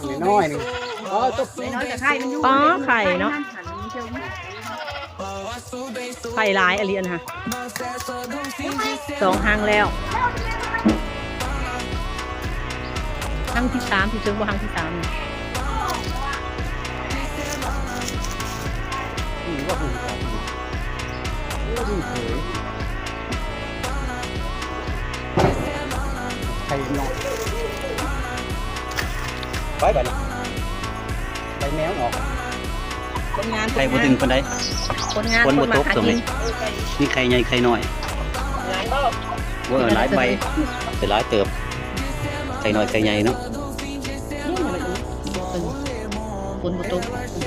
ອືມ ນ້ອຍໆ ນີ້ ອໍ ຕົກ ນ້ອຍໆ ກໍໄຂ່ມັນຢູ່ ອໍ ໄຂ່ເນາະ ໄຂ່ຫຼາຍອີ່ຫຼີຫັ້ນນະ ສອງຮັງແລ້ວ ຮັງທີສາມ ທີ່ເຖິງບໍ່ ຮັງທີສາມ ນີ້ວ່າ ໂອ້ ນີ້ເຂີຍ ໄຂ່ນ້ອຍ ໄປບາດນີ້ ໄປແມວອອກ ຜົນງານ ໄຂ່ບໍ່ດຶງປານໃດ ຜົນງານ ຝົນບໍ່ຕົກ ຄົນມັກຫາກິນ ຊ່ວງນີ້ ມີໄຂ່ໃຫຍ່ໄຂ່ນ້ອຍ ຫຼາຍບໍ່ ໂອ້ຍ ຫຼາຍໃບ ໄດ້ຫຼາຍເຕີບ ໄຂ່ນ້ອຍໄຂ່ໃຫຍ່ເນາະ ຝົນບໍ່ຕົກ.